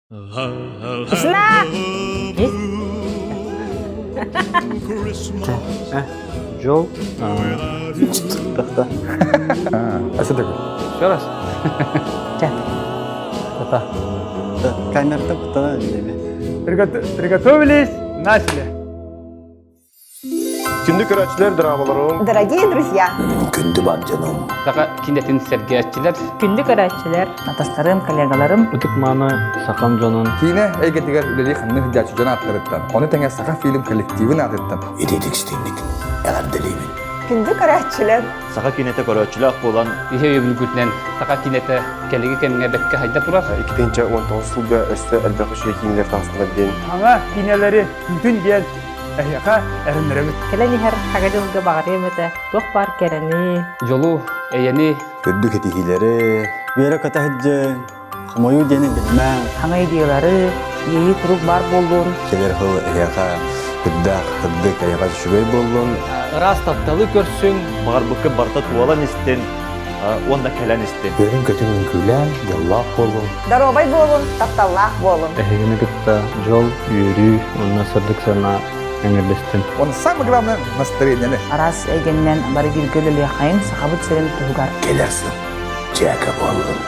Тишина! Жол. Еще раз. Та. Камерата кутана диэби. Приготовились, начали. Күндү көрөөччүлэр драмаларын Дорогие друзья! Күндү бар дьонум. Саха киинэтин сэргээччилэр. Күндү көрөөччүлэр, атастарым, коллегаларым. Ытык мааны сахам дьонун. Киинэ эйгэтигэр үлэлии ханнык дьаачы дьон ааттарыттан, ону тэҥэ Саха фильм коллективын аатыттан Ититик истиҥник эҕэрдэлиибин. Күндү көрөөччүлэр! Саха киинэтэ көрөөччүлээх буолан Иһи өйөбүлгүтүнэн саха киинэтэ кэлиги кэмҥэ бэккэ хайда турар. 2019 сылга өссө элбэх үчүгэй киинэлэр таҕыстылар диэн. Саҥа киинэлэри күүтүн диэн эһиэхэ эрэннэрэбит. Кэлэн иһэр саҥа дьылга баҕарыам этэ, туох баар кэрэни. Дьолу, эйэни. Үрдүк этиһиилэри. Үөрэ көтө сылдьыҥ, хомойуу диэни билимэҥ. Саҥа идеялары, иэйии куруук баар буоллун. Кэлэр сыл эһиэхэ үрдээх, сырдык, эйэҕэс үчүгэй буоллун. Ыраас тапталы көрсүҥ. Баҕарбыккын барыта туолан истин уонна кэлэн истин. Үөрүн-көтүҥ үҥкүүлээн, дьоллоох буолуҥ. Доруобай буолун, тапталлаах буолун. Эһигини кытта дьол, үөрүү уонна сырдык санаа эҥэрдэстин. Он самое главное настроение. Араас эйгэннэн бары бииргэ үлэлиэххэйин Сахабыт сирин туһугар. Кэлэр сыл дьээкэ буоллун.